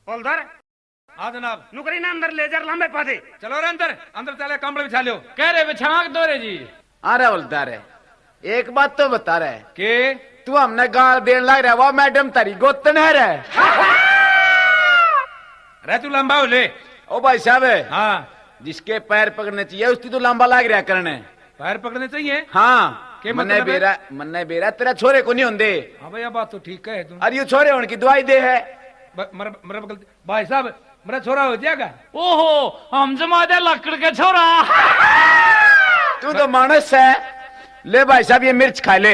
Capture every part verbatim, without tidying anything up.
हवलदार। हाँ जनाब। नुकरी ना अंदर ले जा, लंबे पा दे। चलो रे अंदर, अंदर चले, कंबल बिछा लो। कह रहे बिछाक दो रे जी। अरे हवलदार, एक बात तो बता रहे। के? तू हमने गाल देने लग रहा, वाह मैडम तेरी गोतन है रे। रे तू लंबा हो ले। ओ भाई साहब। हाँ। जिसके पैर पकड़ने चाहिए, उसकी तो लंबा लाग रहा करने। पैर पकड़ने चाहिए? हाँ। के मन्ने मतलब है? बेरा, मन्ने बेरा तेरा छोरे को नहीं होंदे। हाँ भाई, ये बात तो ठीक है तू। अरे ये छोरे होने की दुआई दे है। ब-, मर, मर, गलती, भाई साहब, मेरा छोरा हो जाएगा। ओहो, हम जमा दे लकड़ के छोरा। तू तो मानस है। ले भाई साहब, ये मिर्च खा ले।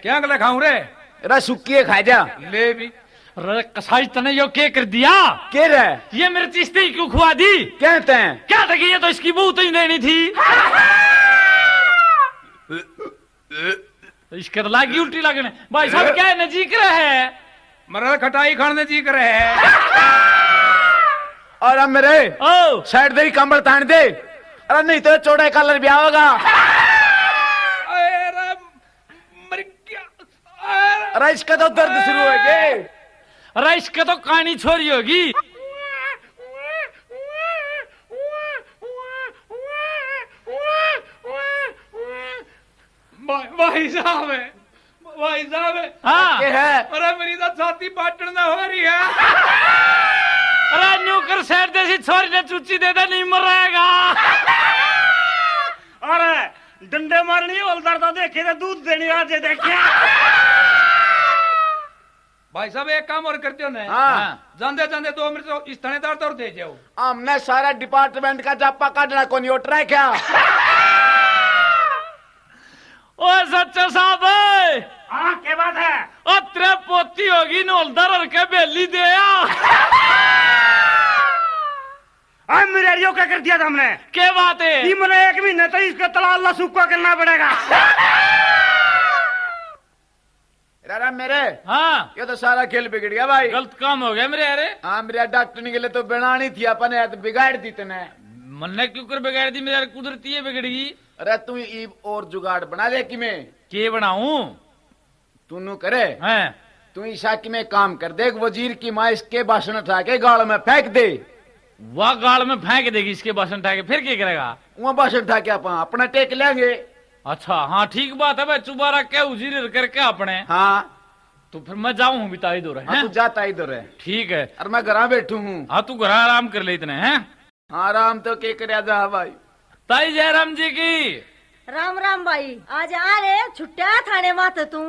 क्या अगला खाऊं रे? रा सुक्की है, खा जा। ले भी। अरे कसाई, तने यो के कर दिया? के रे? ये मेरे चिश्ती क्यों खुआ दी? क्या तै? क्या था कि ये तो इसकी बहू तो ही देनी थी। इसके तो लागी उल्टी लगने। भाई साहब, क्या है, नजीक रहे? मरा खटाई खाने जी करे है। और अब मेरे ओ। साइड दे ही कंबल तान दे। अरे नहीं तो चौड़ा कलर भी आओगा। अरे मर गया। अरे इसका तो दर्द शुरू हो गए। अरे इसका तो कानी छोरी होगी। भाई, भाई साहब है, भाई साहब है। हाँ। के है? अरे मेरी तो छाती पाटन ना हो रही है। अरे न्यू कर, शहर जैसी छोरी ने चूची दे दे, नहीं मर रहेगा। अरे डंडे मारनी, हवलदार तो देखे थे, दूध देनी आज ये देखिए। भाई साहब, एक काम और करते हो ना। हाँ। जांदे जांदे दो मिनट तो इस थानेदार तो और दे जाओ। हमने सारा डिपार्टमेंट का जापा काटना कोनी, उठ रहा है क्या? ओ सच्चा साहब, हाँ, क्या बात है? ओ तेरे पोती होगी, नौलदार और के बेली दे आ। आ मेरे रियो क्या कर दिया था हमने? क्या बात है? ये मैंने एक महीने तो इसके तला अल्लाह सूखा करना पड़ेगा। राम राम मेरे। हाँ। ये तो सारा खेल बिगड़ गया भाई। गलत काम हो गया मेरे यार। हाँ, मेरे डॉक्टरनी के लिए तो बनानी थी अपन ने, या तो बिगाड़ दी तने। मन्ने क्यों कर बिगाड़ दी मेरे यार, कुदरती ये बिगड़ गई। अरे तू ईब और जुगाड़ बना ले कि मैं। के बनाऊं? तू नू करे। हैं। तू ईशा कि मैं काम कर, देख वजीर की माँ इसके भाषण उठा के गाल में फेंक दे। वाह, गाल में फेंक देगी इसके भाषण उठा के, फिर क्या करेगा? वो भाषण उठा के अपन अपना टेक लेंगे। अच्छा, हाँ, ठीक बात है भाई, चुबारा क्या उजीर करके अपने। हाँ। तो फिर मैं जाऊँ हूँ भी ताई दो रहे, हाँ, हैं? तू जा ताई दो रहे। ठीक है। और मैं घरा बैठू हूँ। हाँ, तू घरा आराम कर ले इतने, हैं? हाँ, आराम तो के करया जा भाई। ताई जयराम जी की। राम राम भाई, आज आ रे छुट्टा थाने माते तू।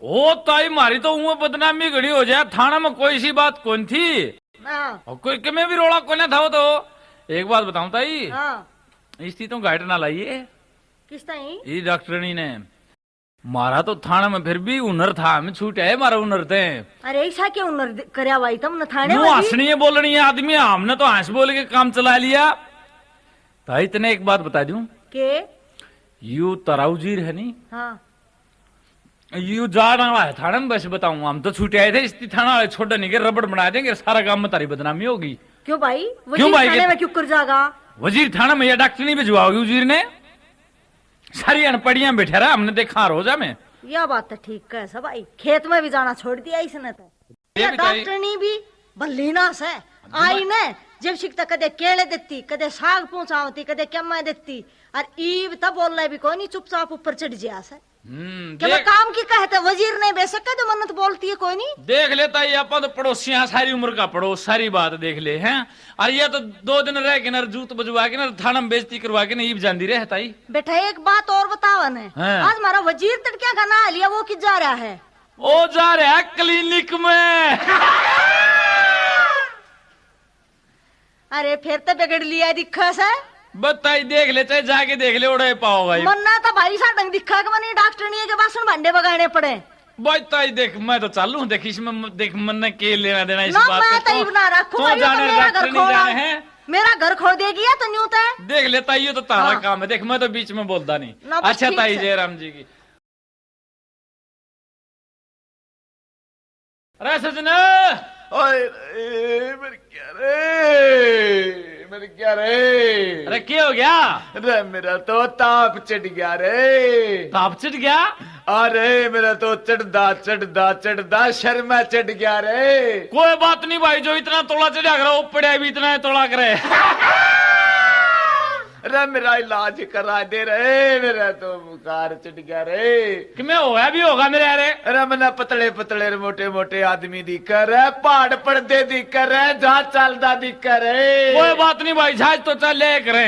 ओ ताई, मारी तो ऊँ बदनामी घड़ी हो जाए, थाना में कोई सी बात कौन थी। हाँ। और कोई कमे भी रोला कोने था वो तो। एक बात बताऊं ताई, हाँ। इसकी तो गाइड ना लाइए। किस ताई? ये डॉक्टरनी ने। मारा तो थाने में फिर भी हुनर था, हम छूट आए, मारा हुनर थे। अरे, ऐसा क्या हुनर दि-, करया भाई तुमने थाने यूं में भी? हंसनी है, बोलनी है आदमी, हमने तो हंस बोल के काम चला लिया। ताई, तने एक बात बता दूं? के? यू तारा उजीर है नी? हाँ। यू जान वाला है थाने में, बस बताऊं, हम तो छूट आए थे, इस थाना वाले छोड़ नहीं के रबड़ बना देंगे, सारा गांव में तारी बदनामी होगी। क्यों भाई? क्यों वजीर भाई थाने के में क्यों कर जागा? वजीर थाने में या डॉक्टरनी भिजवाओगी उजीर ने? सारी अनपढ़ियां बैठा रहा, हमने देखा रोजा में। या बात तो ठीक है सब भाई, खेत में भी जाना छोड़ दिया इसने तो। ये ये भी ताई डॉक्टरनी भी भली ना से। आई ने, जब सिक तक कदे केले देती, कदे साग पहुंचावती, कदे केमा देती, और ईब तो बोले भी कोनी, चुपचाप ऊपर चढ़ जिया से। हम्म, के मैं देख काम की कहते वजीर ने बेशक कह दो, मन्नत बोलती है कोई नहीं। देख लेता ये अपन तो पड़ोसियां, सारी उम्र का पड़ोस, सारी बात देख ले हैं। और ये तो दो दिन रह के ना, जूत बजवा के ना, थाना में बेइज्जती करवा के ना, ईब जांदी रहे ताई। बेटा, एक बात और बतावा ने। हाँ। आज हमारा वजीर तड़किया का ना लिया, वो किस जा रहा है? ओ जा रहा है क्लिनिक में। अरे, फिर तो बिगड़ लिया दिखा से। बताई देख ले, चाहे जाके देख ले, ओड़े पाओ भाई। मन्ना तो भाई सा ढंग दिखा के मने डॉक्टरनी के बासन भांडे बगाने पड़े। भाई ताई देख, मैं तो चालू हूँ, देख इसमें म-, देख मन्ने के लेना देना इस ना, बात मैं का तो तो। इब ना रखूं तू भाई, जाने मेरा घर डॉक्टरनी खोला। जाने है। मेरा घर खो देगी या तो न्यू ते। देख ले ताई, ये तो तारा हाँ। काम है, देख मैं तो बीच में बोलता नहीं। ना, बस अच्छा ठीक ताई से। जयराम जी की। अरे सजन, ओए रे, मर गया रे, मर गया रे। अरे के हो गया? अरे मेरा तो ताप चढ़ गया रे। ताप चढ़ गया? अरे, मेरा तो चढ़दा, चढ़दा, चढ़दा शर्मा चढ़ गया रे। कोई बात नहीं भाई, जो इतना तोला चढ़ा करे, वो पड़ा भी इतना ही तोला करे। अरे, मेरा इलाज करा दे रे, मेरा तो बुखार चढ़ गया रे। कि मैं होया भी होगा मेरे यारे। अरे, मन्ने पतले पतले रे मोटे मोटे आदमी दिखे रे, पहाड़ पड़दे दिखे रे, जहाज चलदा दिखे रे। कोई बात नहीं भाई, जहाज तो चल ले करे।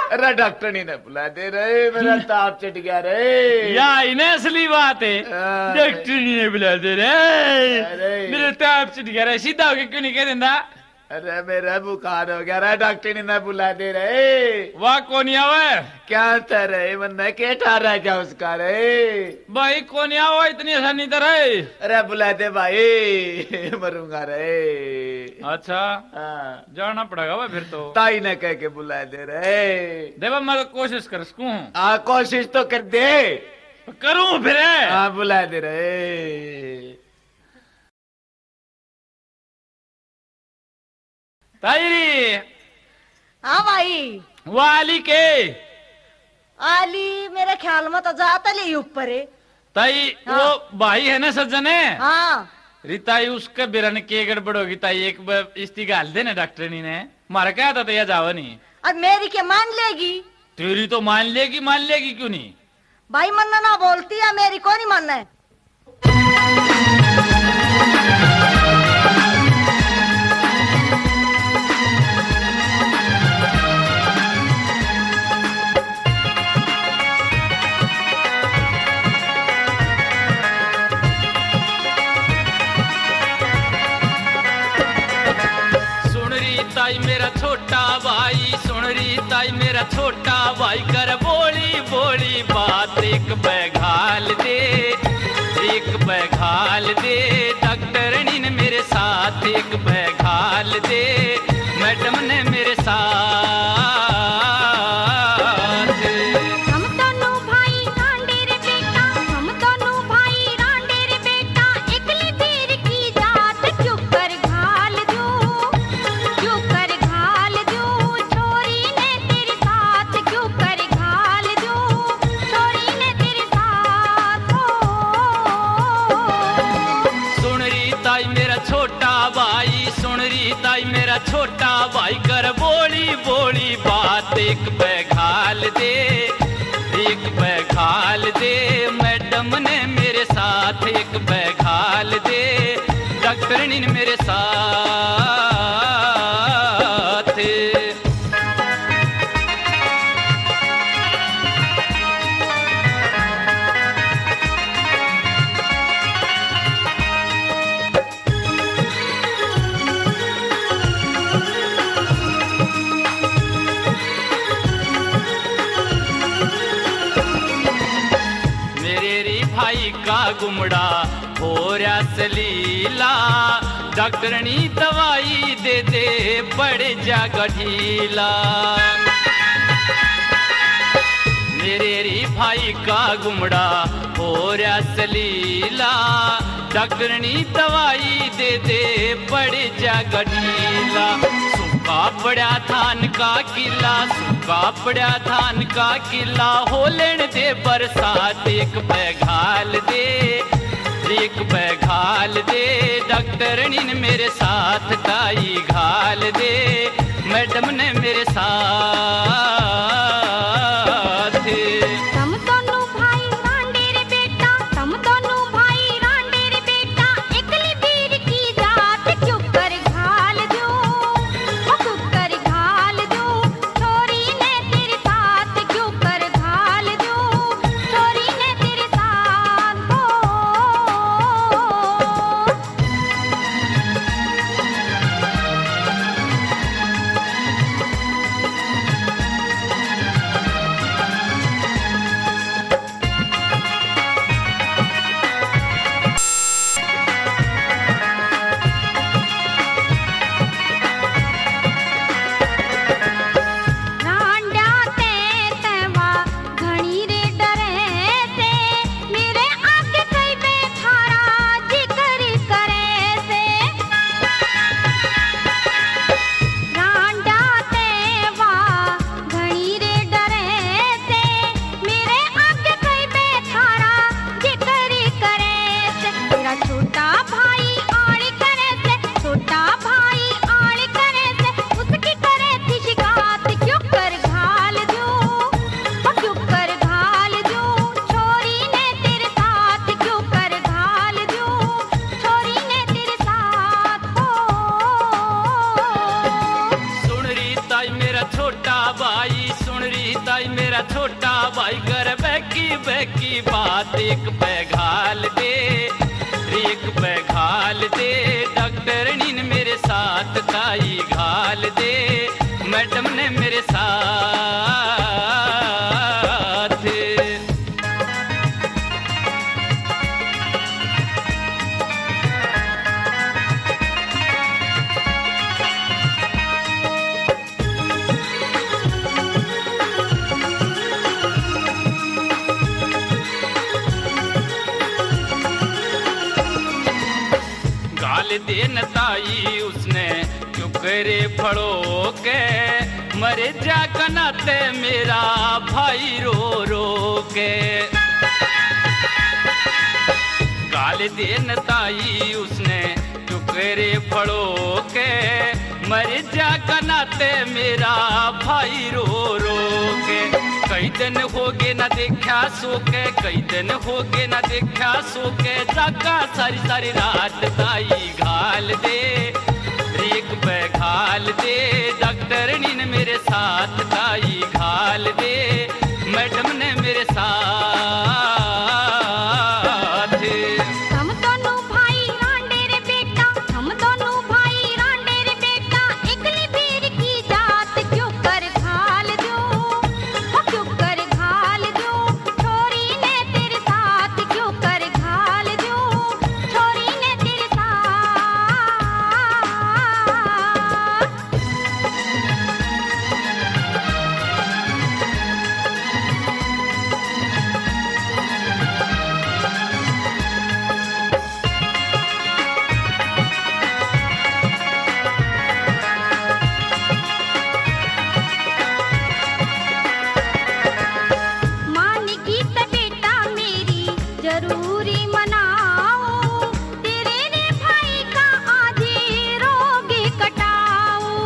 अरे, डॉक्टरनी ने बुला दे रे, मेरा ताप चढ़ गया रे। या ही ना असली बात है। हाँ। डॉक्टरनी ने बुला दे रे। अरे। मेरा ताप चढ़ गया रे, सीधा होके क्यों नहीं कह देंदा? अरे, मेरा बुखार हो गया रे, डॉक्टरनी ने बुला दे रे। वाह, कौन आवे? क्या था रे, मन्ने के ठहरा क्या उसका रे? भाई, कौन आवे, इतनी आसानी तो रे। अरे, बुला दे भाई, मरूंगा रे। अच्छा। हाँ। जाना पड़ेगा भाई फिर तो। ताई ने कह के बुला दे रे। देवा, मैं तो कोशिश कर सकूं। आ, कोशिश तो कर दे। करूं फिर। हाँ, बुला दे रे। ताई री। हाँ भाई। वो आली के? आली मेरे ख्याल में तो जाता ले ऊपर है। ताई, हाँ। वो भाई है ना सज्जन है? हाँ। री ताई, उसके बिरन के गड़बड़ होगी ताई, एक बार इस्ती घाल दे ना डॉक्टरनी ने। मारा क्या था तो या जावा नहीं। अब मेरी के मान लेगी? तेरी तो मान लेगी, मान लेगी क्यों नहीं? भाई मन्ना ना बोलती है, मेरी को नहीं माने। सुन री ताई मेरा छोटा भाई, सुन री ताई मेरा छोटा भाई, कर बोली बोली बात, एक बगाल दे, एक बगाल दे, डॉक्टरनी ने मेरे साथ, एक बगाल दे, मैडम ने मेरे साथ। हम दोनों भाई रांडे रे बेटा, हम दोनों भाई रांडे रे बेटा, एकली बीर की जात क्यों कर घाल दूं, क्यों कर घाल दूं, छोरी ने तेरे साथ क्यों कर घाल दूं, छोरी ने तेरे साथ हो। सुन री ताई मेरा छोटा भाई, सुन री ताई मेरा छोटा भाई, कर बोली बोली बात, एक बगाल दे, एक बगाल दे, मैडम ने मेरे साथ, एक बगाल दे, डॉक्टरनी ने मेरे साथ। मेरे री भाई का गुमड़ा हो रहा सलीला, डॉक्टरनी दवाई दे दे, पड़ जा गठीला। मेरे री भाई का गुमड़ा हो रहा सलीला, डॉक्टरनी दवाई दे दे, पड़ जा गठीला। सूखा पड़ा धान का किला, सूखा पड़ा धान का किला, हो लेण दे बरसात, एक बगाल दे, एक बगाल दे, डॉक्टरनी ने मेरे साथ, ताई घाल दे, मैडम ने मेरे साथ। हम दोनों भाई रांडे रे बेटा, हम दोनों भाई रांडे रे बेटा, एकली बीर की जात क्यों कर घाल दूं, ओ क्यों कर घाल दूं, छोरी ने तेरे साथ क्यों कर घाल दूं, छोरी ने तेरे साथ हो। छोटा भाई कर बहकी बहकी बात, एक पे घाल दे, एक पे घाल दे। डॉक्टरनी ने मेरे साथ ताई घाल दे, मैडम ने मेरे साथ। गाल देन ताई उसने क्यों करे फड़ो के, मर जा कनाते मेरा भाई रो रो के। गाल देन ताई उसने टुकड़े फड़ो के, मर जा कनाते मेरा भाई रो रो के। कई दिन हो गए ना देखा सो के, कई दिन हो गए ना देखा सो के। जागा सारी सारी रात ताई घाल दे, रीक पे घाल दे। डॉक्टरनी ने मेरे साथ ताई घाल दे, मैडम ने मेरे साथ। हम दोनों भाई रांडे रे बेटा, हम दोनों भाई रांडे रे बेटा, एकली बीर की जात क्यों कर घाल दो, हो क्यों कर घाल दो, छोरी ने तेरे साथ क्यों कर घाल दो, छोरी ने तेरे साथ। मान की त बेटा मेरी जरूरी मनाऊं, तेरे रे भाई का आज रोग कटाऊं।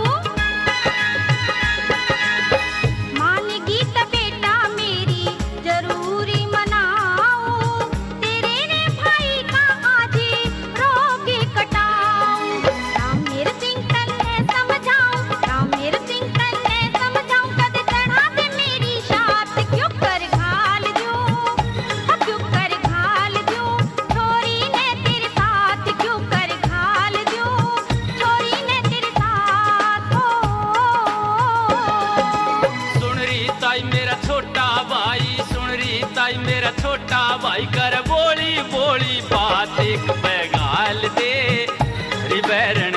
मान की त बेटा मेरी जरूरी मनाऊं, तेरे रे भाई का आज रोग कटाऊं। राम मेरे सिंह तन्ने समझाऊं, राम मेरे सिंह तन्ने समझाऊं, कद चढ़ा दे मेरी शात क्यों कर घाल दूं, ओ क्यों कर घाल दूं, छोरी ने तेरे साथ क्यों कर घाल दूं, छोरी ने तेरे साथ हो। सुन री ताई मेरा छोटा भाई, सुन री ताई मेरा छोटा भाई, कर बोली बोली बात एक पे घाल दे, री बैरन